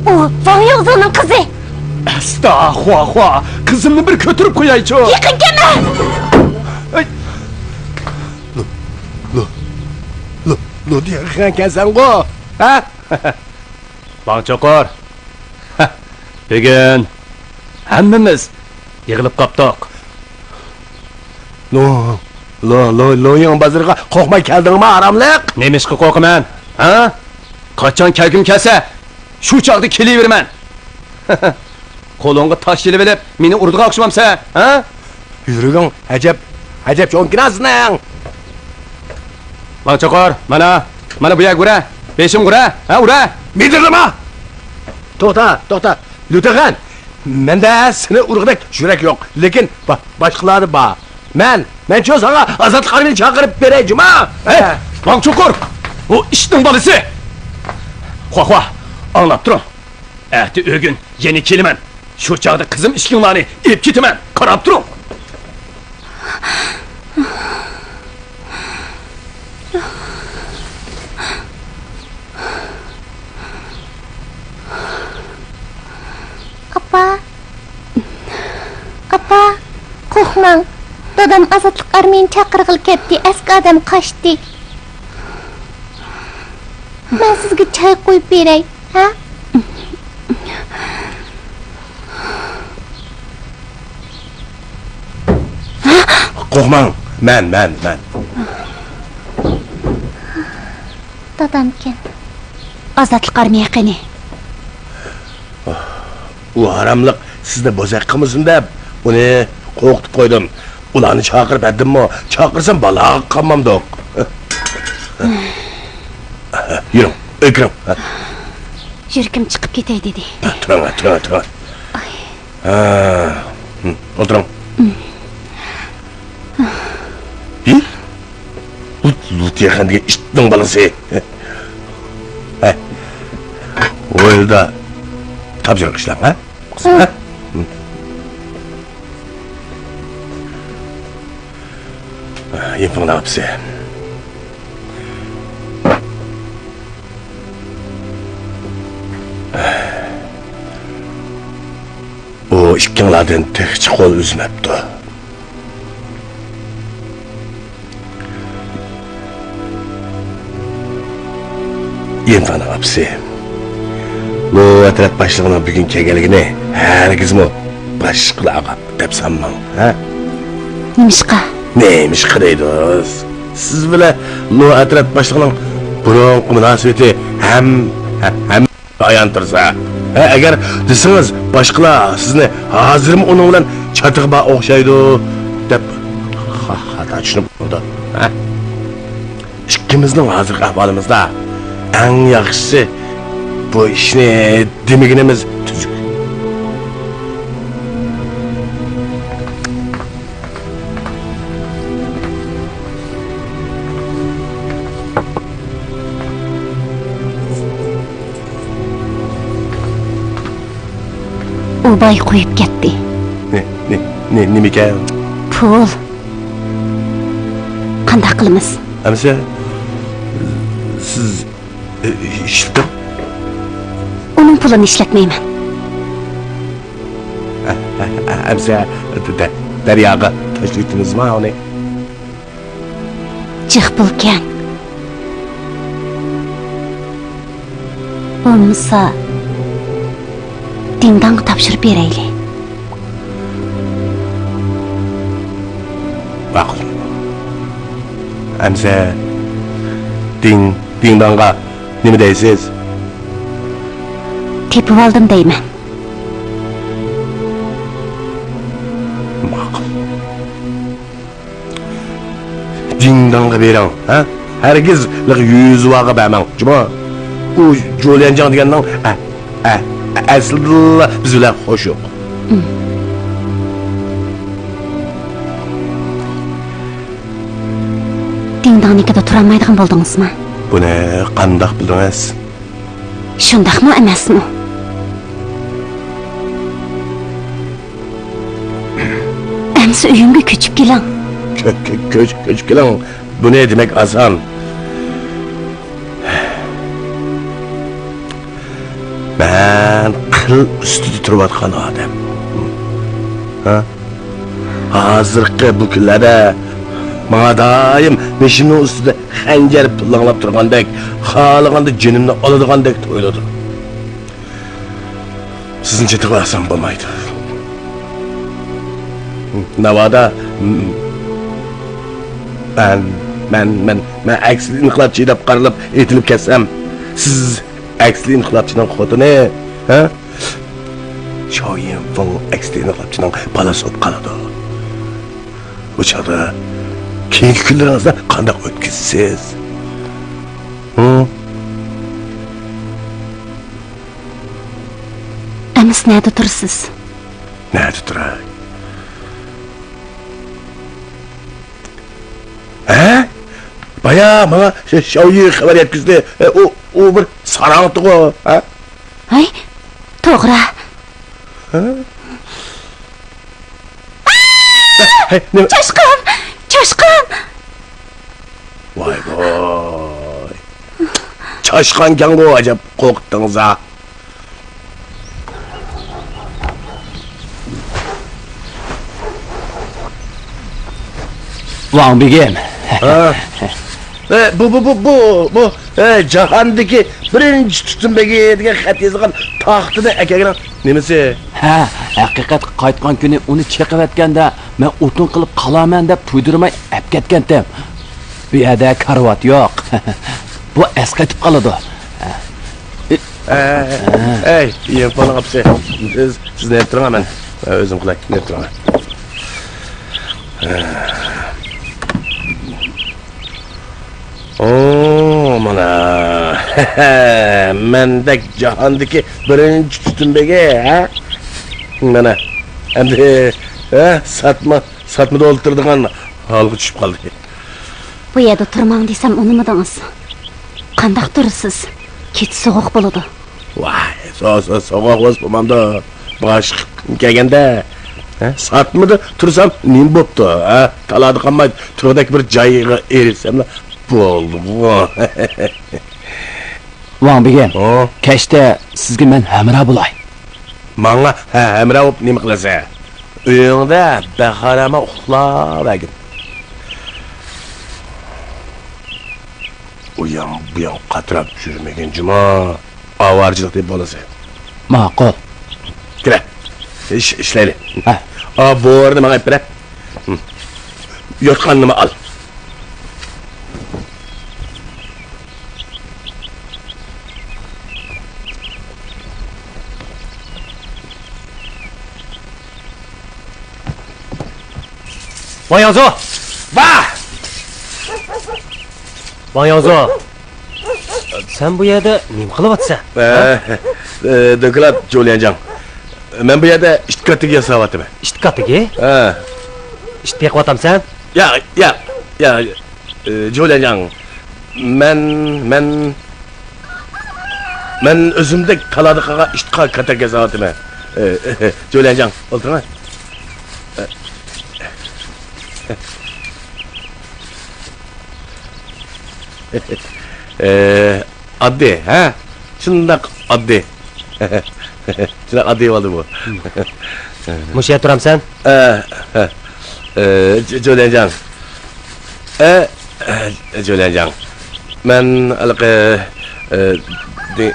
ئۇ ۋاڭ ياۋزېڭنىڭ قىزى. ئەستا، خۇا، خۇا. قىزىمنى بىر كۆتۈرۈپ قويايچۇ. يېقىن كەلمە. ئەي. لۇ، لۇ، لۇ، لۇ دېگەن كەنسەنغۇ. ھە؟ ۋاڭ چوقۇر. بۈگۈن ھەممىمىز يىغىلىپ قاپتۇق. لو، لو، لو، لويىڭ بازىرىغا قورقماي كەلدىڭما، ئاراملىق؟ نېمىشقا قورقىمەن، ھە؟ قاچان كەلگۈم كەلسە، شۇ چاغدا كېلىۋېرىمەن. قولۇڭغا تاش ئېلىۋېلىپ، مېنى ئۇرىدىغان ئوخشىمامسەن، ھە؟ يۈرىكىڭ ئەجەب، ئەجەب چوڭكىنا سېنىڭ. ۋاڭ چوقۇر، مانا، مانا بۇ يەرگە ئۇرە. بېشىمغا ئۇرە، ھە، ئۇرە. مىدىرلىما! توختا، توختا. لۈتەخەن، مەندە سېنى ئۇرغۇدەك يۈرەك يوق، لېكىن با-، باشقىلاردا بار. مەن، مەنچۇ ساڭا ئازادلىق ئارمىيىنى چاقىرىپ بېرەي، جۇما. ھەي، ۋاڭ چوقۇر! بۇ ئىتنىڭ بالىسى! خۇا، خۇا، ئاڭلاپ تۇرۇڭ. ئەتە ئۆگۈن يەنە كېلىمەن. شۇ چاغدا قىزىم ئىككىڭلارنى ئېلىپ كېتىمەن. قاراپ تۇرۇڭ. ئاپا. ئاپا، قورقماڭ. دادام ئازادلىق ئارمىيىنى چاقىرغىلى كەتتى. ئەسكى ئادەم قاچتى. مەن سىزگە چاي قۇيۇپ بېرەي، ھە؟ قورقماڭ، مەن، مەن، مەن. دادامكەن. ئازادلىق ئارمىيە قېنى؟ ئۇ ھاراملىق سىزنى بوزەك قىلمىسۇن دەپ، ئۇنى قورقۇتۇپ قويدۇم. ئۇلارنى چاقىرىپ ھەددىممۇ؟ چاقىرسام بالاغا قالمامدۇق. يۈرۈڭ، ئۆيگە كىرىڭ. يۈرىكىم چىقىپ كېتەي دېدى. تۇرۇڭ، تۇرۇڭ، تۇرۇڭ. ھە، ھىم، ئولتۇرۇڭ. ھىم؟ لۇ، لۇتيەخەن دېگەن ئىتنىڭ بالىسى. ھە. ھويلىدا تاپشۇرۇق ئىشلەڭ، ھە؟ ھە؟ ھىم. يىنفېڭنىڭ ئاپىسى. ئۇ ئىككىڭلاردىن تېخىچە قول ئۈزمەپتۇ. يىنفېڭنىڭ ئاپىسى، لو ئەترەت باشلىقىنىڭ بۈگۈن كەلگەنلىكىنى ھەرگىزمۇ باشقىلارغا دەپ سانماڭ، ھە؟ نېمىشقا؟ نېمىشقا دەيدۇ؟ سىز بىلەن لو ئەترەت باشلىقىنىڭ بۇرۇنقى مۇناسىۋىتى ھەم، ھەم ئايان تۇرسا، ھە، ئەگەر دېسىڭىز، باشقىلار سىزنى ھازىرمۇ ئۇنىڭ بىلەن چاتىقى بار ئوخشايدۇ دەپ خا-، خاتا چۈشىنىپ قالىدۇ، ھە؟ ئىككىمىزنىڭ ھازىرقى ئەھۋالىمىزدا ئەڭ ياخشىسى بۇ ئىشنى دېمىگىنىمىز تۈزۈك. ئۇ باي قويۇپ كەتتى. نې-، نې-، نې-، نېمىكەن؟ پۇل. قانداق قىلىمىز؟ ئەمىسە، سىز، ئى، ئىشلىتىڭ. ئۇنىڭ پۇلىنى ئىشلەتمەيمەن. ئە-، ئە-، ئە-، ئەمىسە، دە-، دە-، دەرياغا تاشلىۋېتىمىزما ئۇنى؟ جىق پۇلكەن. بولمىسا، دىڭداڭغا تاپشۇرۇپ بېرەيلى. ماقۇل. ئەمىسە، دىڭ، دىڭداڭغا نېمە دەيسىز؟ تېپىۋالدىم دەيمەن. ماقۇل. دىڭداڭغا بېرىڭ، ھە؟ ھەرگىز لىق يۈزۋاغا بەرمەڭ، جۇمۇ. ئۇ جۇليەنجاڭ دېگەننىڭ ئە-، ئە-، ئەسلىدىنلا بىز بىلەن خوشى يوق. دىڭداڭنىڭكىدە تۇرالمايدىغان بولدىڭىزمۇ؟ بۇنى قانداق بىلدىڭىز؟ شۇنداقمۇ ئەمەسمۇ؟ ئەمسە ئۆيۈمگە كۆچۈپ كېلىڭ. كۆ-، كۆ-، كۆچ-، كۆچۈپ كېلىڭ. بۇنى دېمەك ئاسان. مەن قىل ئۈستىدە تۇرۇۋاتقان ئادەم. ھە؟ ھازىرقى بۇ كۈنلەردە ماڭا دائىم بېشىمنىڭ ئۈستىدە خەنجەر پىللاڭلاپ تۇرغاندەك، خالىغاندا جېنىمنى ئالىدىغاندەك تۇيۇلىدۇ. سىزنى چېتىغا ئالسام بولمايدۇ. ناۋادا مەن، مەن، مەن، مەن ئەكسىل ئىنقىلابچى دەپ قارىلىپ ئېتىلىپ كەتسەم، سىز ئەكسىل ئىنقىلابچىنىڭ خوتۇنى، ھە؟ شاۋيىنفېڭ ئەكسىل ئىنقىلابچىنىڭ بالىسى بولۇپ قالىدۇ. بۇ چاغدا كېيىنكى كۈنلىرىڭىزنى قانداق ئۆتكۈزىسىز؟ ھە؟ ئەمىسە نەدە تۇرىسىز؟ نەدە تۇراي؟ ھە؟ بايا ماڭا ش-، شاۋيى خەۋەر يەتكۈزدى. ئۇ، ئۇ بىر ساراڭتىغۇ، ھە؟ ھەي، توغرا. ھە؟ ھەي، نېمە؟ چاشقان! چاشقان! ۋاي ۋاي. چاشقانكەنغۇ، ئەجەب قورقۇتتىڭىز ھە. ۋاڭ بېگىم. ھە. ئە، بۇ، بۇ، بۇ، بۇ، بۇ، ئە، جاھاندىكى بىرىنچى تۈتۈن بېگى دېگەن خەت يېزىلغان تاختىنى ئەكەلگىنىڭ نېمىسى؟ ھە، ھەقىقەتكە قايتقان كۈنى ئۇنى چېقىۋەتكەندە، مەن ئوتۇن قىلىپ قالارمەن دەپ تۇيدۇرماي ئەپكەتكەنتىم. بۇ يەردە كارىۋات يوق. بۇ ئەسقېتىپ قالىدۇ. ئەي، يېڭىپالنىڭ ئاپىسى. سىز، سىز نېرى تۇرۇڭ، مەن ئۆزۈم قىلاي. نېرى تۇرۇڭ. ئو، مانا. مەندەك جاھاندىكى بىرىنچى تۈتۈن بېگى، ھە؟ مانا. ئەمدى، ھە، ساتما، ساتمىدا ئولتۇرىدىغان ھالغا چۈشۈپ قالدى. بۇ يەردە تۇرماڭ دېسەم ئۇنىمىدىڭىز. قانداق تۇرىسىز؟ كېچە سوغۇق بولىدۇ. ۋاي، سو-، سو-، سوغۇق بولسا بولمامدۇ؟ باشقا كۈن كەلگەندە، ھە، ساتمىدا تۇرسام نېمە بوپتۇ، ھە؟ تالادا قالماي تۇرغۇدەك بىر جايغا ئېرىشسەملا بولدىغۇ. ۋاڭ بېگىم، ھە؟ كەچتە سىزگە مەن ھەمراھ بولاي. ماڭا ھە-، ھەمراھ بولۇپ نېمە قىلىسەن؟ ئۆيۈڭدە بەخەرەما ئۇخلاۋەرگىن. ئۇيان-بۇيان قاتراپ يۈرمىگىن جۇما. ئاۋارىچىلىق دەپ بولىسەن. ماقۇل. كىرە. ئىش، ئىشلەيلى. ھە. ئا، بورىنى ماڭا ئېلىپ بېرە. ھىم. يوتقاننىمۇ ئال. ۋاڭ ياڭزۇ! ۋا! ۋاڭ ياڭزۇ! سەن بۇ يەردە نېمە قىلىۋاتىسەن؟ ئە، ئە، دوكلات، جوليەنجاڭ. مەن بۇ يەردە ئىت كاتىكى ياساۋاتىمەن. ئىت كاتىكى؟ ھە. ئىت بېقىۋاتامسەن؟ ياق، ياق، ياق. ئە، جوليەنجاڭ. مەن، مەن، مەن ئۆزۈمدەك تالادا قالغان ئىتقا كاتەك ياساۋاتىمەن. ئە، ئە، جوليەنجاڭ، ئولتۇرۇڭ. ئە. ئە، ئاددىي، ھە؟ شۇنداق ئاددىي. شۇنداق ئاددىي بولدى بۇ. مۇشۇ يەردە تۇرامسەن؟ ئە، ئە، ئە، جوليەنجاڭ. ئە، ئە، جوليەنجاڭ. مەن ھېلىقى، ئە، دى-،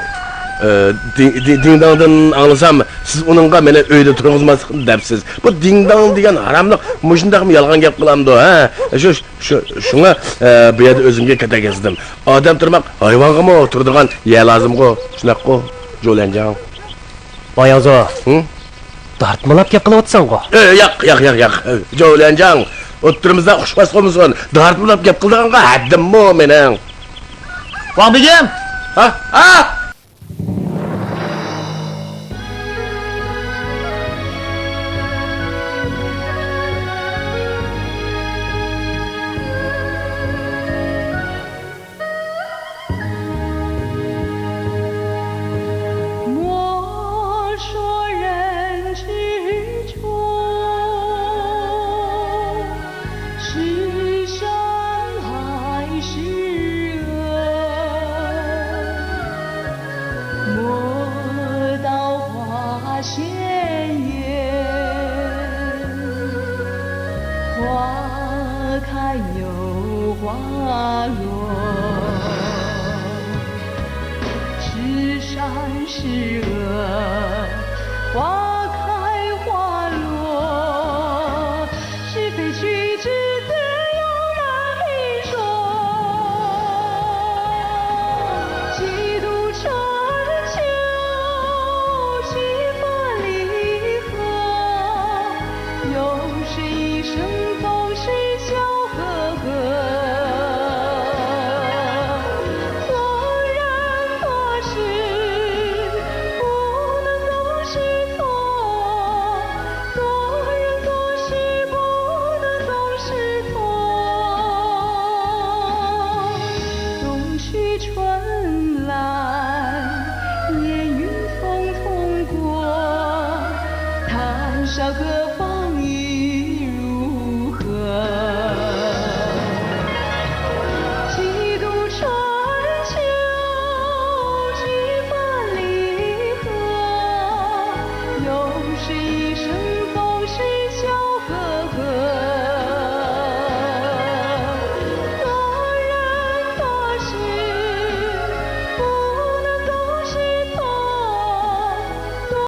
ئە، دى-، دى-، دىڭداڭدىن ئاڭلىسام، سىز ئۇنىڭغا مېنى ئۆيدە تۇرغۇزماسلىقنى دەپسىز. بۇ دىڭداڭ دېگەن ھاراملىق مۇشۇنداقمۇ يالغان گەپ قىلامدۇ، ھە؟ شۇ، شۇ، شۇڭا، ئە، بۇ يەردە ئۆزۈمگە كاتەك ياسىدىم. ئادەم تۇرماق ھايۋانغىمۇ تۇرىدىغان يەر لازىمغۇ، شۇنداققۇ، جوليەنجاڭ؟ ۋاڭ ياڭزۇ. ھىم؟ دارتمىلاپ گەپ قىلىۋاتىسەنغۇ؟ ئە، ياق، ياق، ياق، ياق. جوليەنجاڭ، ئوتتۇرىمىزدا ئۇقۇشماسلىق بولمىسۇن. دارتمىلاپ گەپ قىلىدىغانغا ھەددىممۇ مېنىڭ. ۋاڭ بېگىم! ھا؟ ھا؟ 花开花落，是非曲直自有人明说。几度春秋，几番离合，又是一生总是笑呵呵。做人做事，不能总是错。 做人做事不能总是错。冬去春来，烟云匆匆过，谈笑各